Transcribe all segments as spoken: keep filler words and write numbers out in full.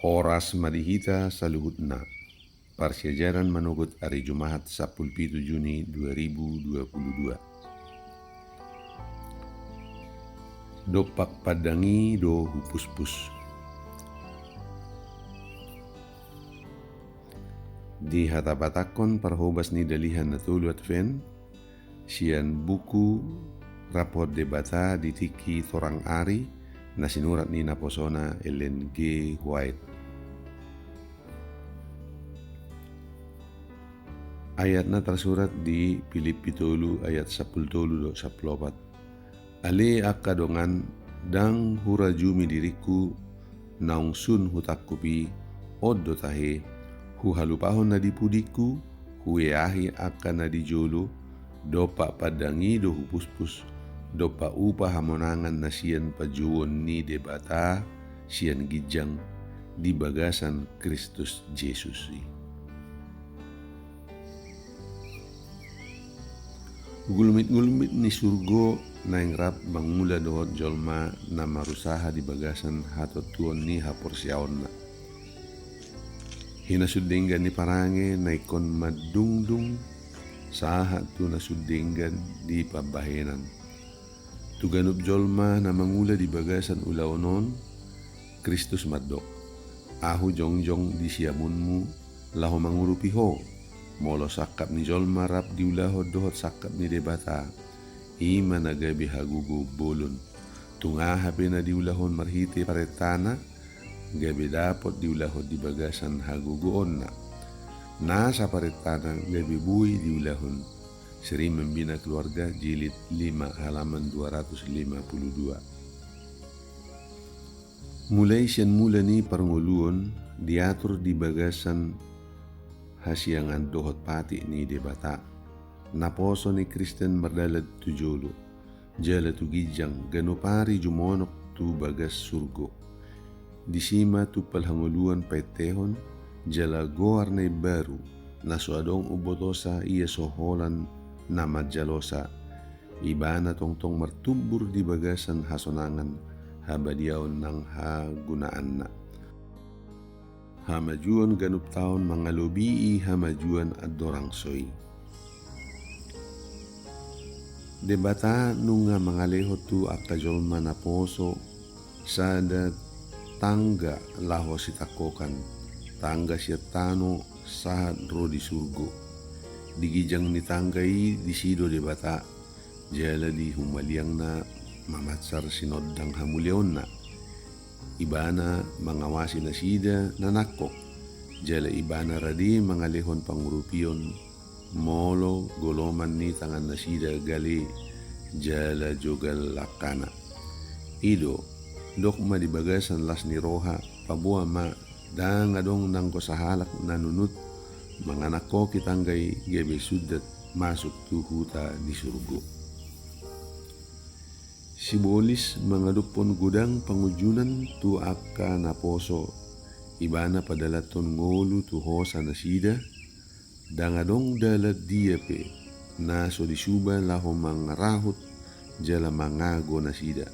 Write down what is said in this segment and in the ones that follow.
Horas ma di hita saluhutna. Parsiajaran manogot ari Jumahat sampulu pitu Juni dua ribu dua puluh dua. Dompak pandang i do hupuspus. Dihatabatakhon parhobas ni Dalihan Na Tolu Advent, sian buku Rap dohot Debata di Tingki Torang Ari, na sinurat ni naposona Ellen G. White. Ayatna tarsurat di Pilippi tolu ayat sampulu tolu dohot sampulu opat. Ale angka dongan, ndang hurajumi diringku, naung sun hutangkup i, on do tahe, huhalupahon na di pudingku, hueahi angka na di jolo, dompak pandang i do hupuspus, dompak upa hamonangan na sian pajouon ni Debata, sian ginjang, di bagasan Kristus Jesus i. Gulmitgulmit ni surgo naeng rap mangula dohot jolma na marusaha di bagasan hatontuon ni haporseaonna. Hinas denggan ni parange na ingkon mandungdung sahat tu hinas denggan di pambahenan. Tu ganup jolma na mangula di bagasan ulaon on, Kristus mandok, Ahu jongjong di siamunmu, laho mangurupi ho, molo sangkap ni jolma rap diulahon dohot sangkap ni Debata, i ma na gabe hagogoon bolon. Tung aha pe na diulahon marhite parentana, gabe dapot diulahon di bagasan hagogoonna. Nasa parentana gabe boi diulahon. Seri Membina Keluarga, jilid lima, halaman dua ratus lima puluh dua. Mulai sian mula ni parngoluon diatur di bagasan hasiangan dohot patik ni Debata. Naposo ni Kristen mardalan tu jolo, jala tu ginjang ganup ari jumonok tu bagas surgo. Disi ma tumpal hangoluan paintehon, jala goar na imbaru, na so adong umbotosa ia so holan na manjalosa, ibana tongtong martumbur di bagasan hasonangan habadiaon nang hagunaanna. Hamajuon ganup taon mangalobii hamajuon andorang so i. Debata nunga mangalehon tu angka jolma naposo sada tangga laho sitangkokan, tangga sian tano sahat ro di surgo. Di ginjang ni tangga i disi do Debata, jala di humaliangna mamansar sinondang hamuliaonna. Ibana mangawasi nasida na nangkok, jala ibana rade mangalehon pangurupion molo goloman ni tangannasida gale jala jogal angkana. I do, dok ma di bagasan las ni roha, paboa ma ndang adong nanggo sahalak na nunut manganangkoki tangga i gabe sundat masuk tu huta ni surgo. Sibolis mangadophon godang pangunjunan tu angka naposo, ibana padalanhon ngolu tu hosa nasida, ndang adong dalan dia pe na so disuba laho mangarahut jala mangago nasida.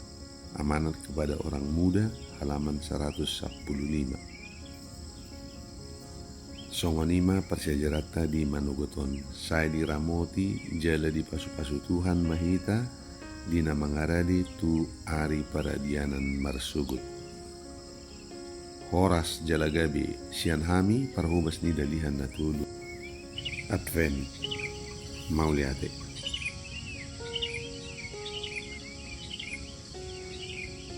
Amanat kepada Orang Muda, halaman saratus sampulu lima. Songon i ma parsiajaranta di manogot on, sai diramoti jala dipasupasu Tuhan ma hita di na mangarade tu ari paradianan marsogot. Horas jala gabe sian hami parhobas ni Dalihan Na Tolu Advent. Mauliate.